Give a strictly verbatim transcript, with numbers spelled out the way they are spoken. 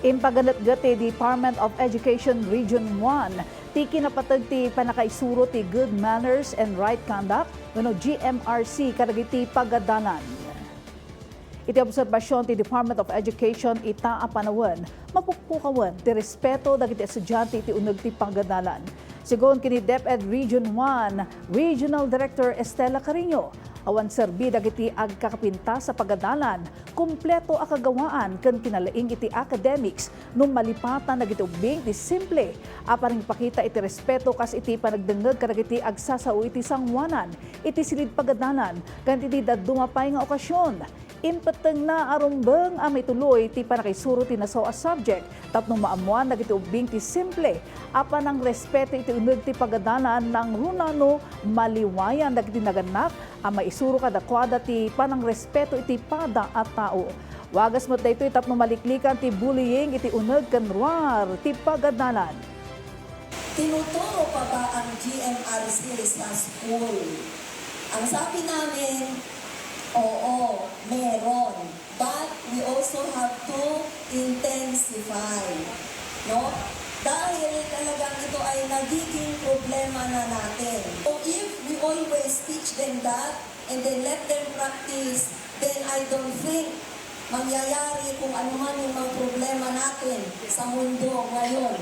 Impaganetget ti Department of Education Region one ti kinapateg ti pannakaisuro ti Good Manners and Right Conduct wenno G M R C kadagiti pagadalan. Iti obserbasion ti Department of Education ita a panawen, mapukpukawen ti respeto dagiti estudiante iti uneg ti pagadalan. Segun ken ni DepEd Region one Regional Director Estela Carino, awan serbi dagiti agkakapintas a pagadalan, kumpleto a kagawaan ken kinalaing iti academics no malipatan dagiti ubbing ti simple a panangipakita iti respeto kas iti panagdengngeg kadagiti agsasao iti sangoanan iti silid pagadalan ken iti dadduma pay nga okasyon. Impettengna a rumbeng a maituloy ti pannakaisuro ti nasao a subject tapno maammoan dagiti ubbing ti simple a panangrespeto iti uneg ti pagadalan nangruna no maliwayan dagiti nagannak a maisuro kadakuada ti panangrespeto iti pada a tao. Wagas met daytoy tapno maliklikan ti bullying iti uneg ken ruar ti pagadalan. Tinuturo pa ba ang G M R C sa school? Ang sabi namin, oo, meron. But we also have to intensify, no? Dahil talagang ito ay nagiging problema na natin. So if we always teach them that and then let them practice, then I don't think mangyayari kung ano man yung mga problema natin sa mundo ngayon.